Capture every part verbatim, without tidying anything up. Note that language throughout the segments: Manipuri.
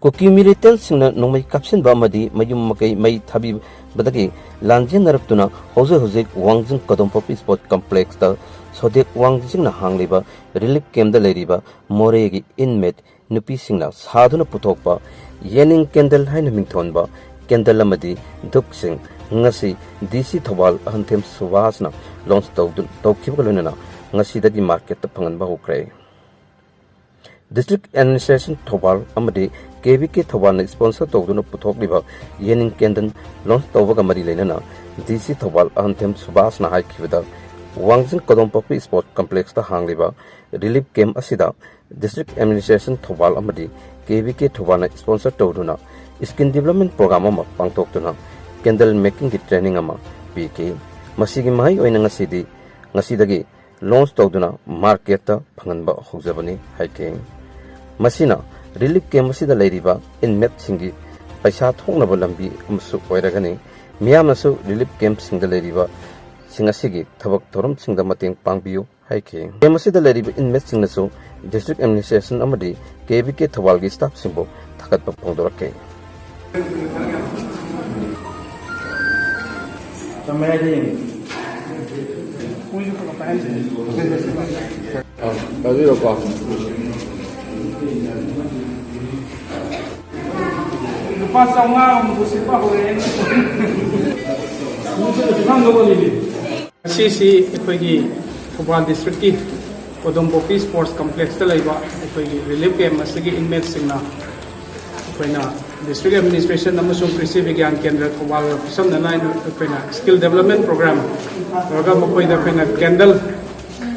ꯀꯨꯀꯤ ꯃꯤꯂꯤꯇꯦꯟꯠꯁꯤꯡꯅ ꯅꯣꯡꯃꯩ ꯀꯥꯞꯁꯤꯟꯕ ꯑꯃꯗꯤ ꯃꯌꯨꯝ ꯃꯀꯩ ꯃꯩ ꯊꯥꯕꯤꯕꯗꯒꯤ ꯂꯥꯟꯖꯦꯟꯅꯔꯛꯇꯨꯅ ꯍꯧꯖꯤꯛ ꯍꯧꯖꯤꯛ ꯋꯥꯡꯖꯤꯡ ꯀꯗꯣꯝꯄꯣꯛꯄꯤ ꯁ꯭ꯄꯣꯔꯠ ꯀꯝꯄ꯭ꯂꯦꯛꯁꯇ ꯁꯣꯗꯦꯛ ꯋꯥꯡꯖꯤꯡꯅ ꯍꯥꯡꯂꯤꯕ ꯔꯤꯂꯤꯐ ꯀꯦꯝꯞꯇ ꯂꯩꯔꯤꯕ ꯃꯣꯔꯦꯒꯤ ꯏꯟꯃꯦꯠ ꯅꯨꯄꯤꯁꯤꯡꯅ ꯁꯥꯗꯨꯅ ꯄꯨꯊꯣꯛꯄ ꯌꯦꯅꯤꯡ ꯀꯦꯟꯗꯜ ꯍꯥꯏꯅ ꯃꯤꯡꯊꯣꯟꯕ ꯀꯦꯟꯗꯜ ꯑꯃꯗꯤ ꯙꯨꯞꯁꯤꯡ ꯉꯁꯤ ꯗꯤ ꯁꯤ ꯊꯧꯕꯥꯜ ꯑꯍꯟꯊꯦꯝ ꯁꯨꯕꯥꯁꯅ ꯂꯣꯟꯆ ꯇꯧꯗꯨ-, ꯇꯧꯈꯤꯕꯒ ꯂꯣꯏꯅꯅ ꯉꯁꯤꯗꯒꯤ ꯃꯥꯔꯀꯦꯠꯇ ꯐꯪꯍꯟꯕ ꯍꯧꯈ꯭ꯔꯦ꯫ ꯗꯤꯁꯇ꯭ꯔꯤꯛ ꯑꯦꯗꯃꯤꯅꯤꯁꯇ꯭ꯔꯦꯁꯟ ꯊꯧꯕꯥꯜ ꯑꯃꯗꯤ ꯀꯦ ꯚꯤ ꯀꯦ ꯊꯧꯕꯥꯜꯅ ꯁ꯭ꯄꯣꯟꯁꯔ ꯇꯧꯗꯨꯅ ꯄꯨꯊꯣꯛꯂꯤꯕ ꯌꯦꯅꯤꯡ ꯀꯦꯟꯗꯜ ꯂꯣꯟꯆ ꯇꯧꯕꯒ ꯃꯔꯤ ꯂꯩꯅꯅ ꯗꯤ ꯁꯤ ꯊꯧꯕꯥꯜ ꯑꯍꯟꯊꯦꯝ ꯁꯨꯕꯥꯁꯅ ꯍꯥꯏꯈꯤꯕꯗ, ꯋꯥꯡꯖꯤꯡ ꯀꯗꯣꯝꯄꯣꯛꯄꯤ ꯁ꯭ꯄꯣꯔꯠ ꯀꯝꯄ꯭ꯂꯦꯛꯁꯇ ꯍꯥꯡꯂꯤꯕ ꯔꯤꯂꯤꯐ ꯀꯦꯝꯞ ꯑꯁꯤꯗ ꯗꯤꯁꯇ꯭ꯔꯤꯛ ꯑꯦꯗꯃꯤꯅꯤꯁꯇ꯭ꯔꯦꯁꯟ ꯊꯧꯕꯥꯜ ꯑꯃꯗꯤ ꯀꯦ ꯚꯤ ꯀꯦ ꯊꯧꯕꯥꯜꯅ ꯁ꯭ꯄꯣꯟꯁꯔ ꯇꯧꯗꯨꯅ ꯁ꯭ꯀꯤꯜ ꯗꯤꯕ꯭ꯂꯞꯃꯦꯟ ꯄ꯭ꯔꯣꯒ꯭ꯔꯥꯝ ꯑꯃ ꯄꯥꯡꯊꯣꯛꯇꯨꯅ ꯀꯦꯟꯗꯜ ꯃꯦꯀꯤꯡꯒꯤ ꯇ꯭ꯔꯦꯅꯤꯡ ꯑꯃ ꯄꯤꯈꯤ꯫ ꯃꯁꯤꯒꯤ ꯃꯍꯩ ꯑꯣꯏꯅ ꯉꯁꯤꯗꯤ, ꯉꯁꯤꯗꯒꯤ ꯂꯣꯟꯆ ꯇꯧꯗꯨꯅ ꯃꯥꯔꯀꯦꯠꯇ ꯐꯪꯍꯟꯕ ꯍꯧꯖꯕꯅꯤ ꯍꯥꯏꯈꯤ꯫ ꯃꯁꯤꯅ ꯔꯤꯂꯤꯐ ꯀꯦꯝꯞ ꯑꯁꯤꯗ ꯂꯩꯔꯤꯕ ꯏꯟꯃꯦꯠꯁꯤꯡꯒꯤ ꯄꯩꯁꯥ ꯊꯣꯛꯅꯕ ꯂꯝꯕꯤ ꯑꯃꯁꯨ ꯑꯣꯏꯔꯒꯅꯤ꯫ ꯃꯤꯌꯥꯝꯅꯁꯨ ꯔꯤꯂꯤꯐ ꯀꯦꯝꯞꯁꯤꯡꯗ ꯂꯩꯔꯤꯕꯁꯤꯡ ꯑꯁꯤꯒꯤ ꯊꯕꯛ ꯊꯧꯔꯝꯁꯤꯡꯗ ꯃꯇꯦꯡ ꯄꯥꯡꯕꯤꯌꯨ ꯍꯥꯏꯈꯤ꯫ ꯀꯦꯝꯞ ꯑꯁꯤꯗ ꯂꯩꯔꯤꯕ ꯏꯟꯃꯦꯠꯁꯤꯡꯅꯁꯨ ꯗꯤꯁꯇ꯭ꯔꯤꯛ ꯑꯦꯗꯃꯤꯅꯤꯁꯇ꯭ꯔꯦꯁꯟ ꯑꯃꯗꯤ ꯀꯦ ꯚꯤ ꯀꯦ ꯊꯧꯕꯥꯜꯒꯤ ꯁ꯭ꯇꯥꯐꯁꯤꯡꯕꯨ ꯊꯥꯒꯠꯄ ꯐꯣꯡꯗꯣꯔꯛꯈꯤ꯫ ꯄꯥꯏꯕꯤꯔꯣꯀꯣ꯫ ꯂꯨꯄꯥ ꯆꯥꯝꯃꯉꯥ ꯑꯃꯨꯛ ꯁꯤꯠꯄ ꯍꯧꯔꯛꯑꯦ꯫ ꯅꯪꯗꯧꯕꯅꯤꯅꯦ꯫ ꯉꯁꯤꯁꯤ ꯑꯩꯈꯣꯏꯒꯤ ꯊꯧꯕꯥꯜ ꯗꯤꯁꯇ꯭ꯔꯤꯛꯀꯤ ꯀꯣꯗꯣꯝꯄꯣꯛꯄꯤ ꯁ꯭ꯄꯣꯔꯠꯁ ꯀꯝꯄ꯭ꯂꯦꯛꯁꯇ ꯂꯩꯕ ꯑꯩꯈꯣꯏꯒꯤ ꯔꯤꯂꯤꯐ ꯀꯦꯝꯞ ꯑꯁꯤꯒꯤ ꯏꯟꯃꯦꯠꯁꯤꯡꯅ ꯑꯩꯈꯣꯏꯅ ꯗꯤꯁꯇ꯭ꯔꯤꯛ ꯑꯦꯗꯃꯤꯅꯤꯁꯇ꯭ꯔꯦꯁꯟ ꯑꯃꯁꯨꯡ ꯀ꯭ꯔꯤꯁꯤ ꯕꯤꯒ꯭ꯌꯥꯟ ꯀꯦꯟꯗ꯭ꯔ ꯊꯧꯕꯥꯜꯒ ꯈꯨꯠꯁꯝꯅꯅ ꯑꯩꯅ, ꯑꯩꯈꯣꯏꯅ ꯁ꯭ꯀꯤꯜ ꯗꯦꯕꯂꯞꯃꯦꯟ ꯄ꯭ꯔꯣꯒ꯭ꯔꯥꯝ ꯇꯧꯔꯒ ꯃꯈꯣꯏꯗ ꯑꯩꯈꯣꯏꯅ ꯀꯦꯟꯗꯜ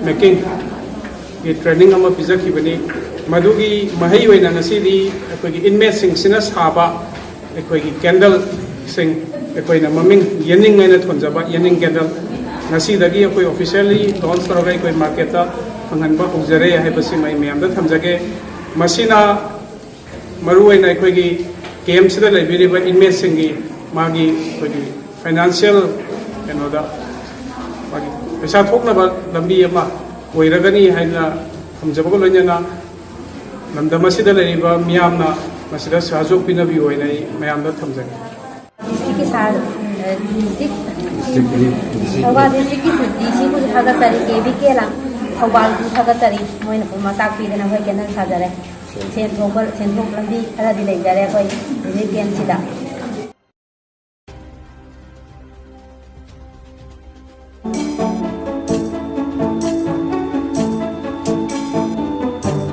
ꯃꯦꯀꯤꯡꯒꯤ ꯇ꯭ꯔꯦꯅꯤꯡ ꯑꯃ ꯄꯤꯖꯈꯤꯕꯅꯤ꯫ ꯃꯗꯨꯒꯤ ꯃꯍꯩ ꯑꯣꯏꯅ ꯉꯁꯤꯗꯤ ꯑꯩꯈꯣꯏꯒꯤ ꯏꯟꯃꯦꯠꯁꯤꯡꯁꯤꯅ ꯁꯥꯕ ꯑꯩꯈꯣꯏꯒꯤ ꯀꯦꯟꯗꯜꯁꯤꯡ, ꯑꯩꯈꯣꯏꯅ ꯃꯃꯤꯡ ꯌꯦꯅꯤꯡ ꯍꯥꯏꯅ ꯊꯣꯟꯖꯕ ꯌꯦꯅꯤꯡ ꯀꯦꯟꯗꯜ, ꯉꯁꯤꯗꯒꯤ ꯑꯩꯈꯣꯏ ꯑꯣꯐꯤꯁꯤꯌꯦꯜꯂꯤ ꯂꯣꯟꯆ ꯇꯧꯔꯒ ꯑꯩꯈꯣꯏ ꯃꯥꯔꯀꯦꯠꯇ ꯐꯪꯍꯟꯕ ꯍꯧꯖꯔꯦ ꯍꯥꯏꯕꯁꯤꯃ ꯑꯩ ꯃꯌꯥꯝꯗ ꯊꯝꯖꯒꯦ꯫ ꯃꯁꯤꯅ ꯃꯔꯨꯑꯣꯏꯅ ꯑꯩꯈꯣꯏꯒꯤ ꯀꯦꯝꯁꯤꯗ ꯂꯩꯕꯤꯔꯤꯕ ꯏꯟꯃꯦꯠꯁꯤꯡꯒꯤ ꯃꯥꯒꯤ ꯑꯩꯈꯣꯏꯒꯤ ꯐꯥꯏꯅꯥꯟꯁꯤꯌꯦꯜ ꯀꯩꯅꯣꯗ ꯃꯥꯒꯤ ꯄꯩꯁꯥ ꯊꯣꯛꯅꯕ ꯂꯝꯕꯤ ꯑꯃ ꯑꯣꯏꯔꯒꯅꯤ ꯍꯥꯏꯅ ꯊꯝꯖꯕꯒ ꯂꯣꯏꯅꯅ ꯂꯝꯗꯝ ꯑꯁꯤꯗ ꯂꯩꯔꯤꯕ ꯃꯤꯌꯥꯝꯅ ꯃꯁꯤꯗ ꯁꯍꯖꯣꯛ ꯄꯤꯅꯕꯤꯌꯨ ꯍꯥꯏꯅ ꯑꯩ ꯃꯌꯥꯝꯗ ꯊꯝꯖꯒꯦ꯫ ꯗꯤꯁꯇ꯭ꯔꯤꯛꯀꯤ ꯁꯥꯔ, ꯑ, ꯗꯤꯁꯇ꯭ꯔꯤꯛ ꯊꯧꯕꯥꯜ ꯗꯤꯁꯇ꯭ꯔꯤꯛꯀꯤ ꯗꯤ ꯁꯤꯕꯨꯁꯨ ꯊꯥꯒꯠꯆꯔꯤ, ꯀꯦ ꯕꯤ ꯀꯦ ꯂꯥꯡ ꯊꯧꯕꯥꯜꯕꯨꯁꯨ ꯊꯥꯒꯠꯆꯔꯤ꯫ ꯃꯣꯏꯅ ꯄꯨꯝꯅꯃꯛ ꯇꯥꯛꯄꯤꯗꯅ ꯑꯩꯈꯣꯏ ꯀꯦꯟꯗꯜ ꯁꯥꯖꯔꯦ꯫ ꯁꯦꯟ ꯊꯣꯛꯄ, ꯁꯦꯟꯊꯣꯛ ꯂꯝꯕꯤ ꯈꯔꯗꯤ ꯂꯩꯖꯔꯦ ꯑꯩꯈꯣꯏ ꯔꯤꯂꯤꯐ ꯀꯦꯝꯁꯤꯗ꯫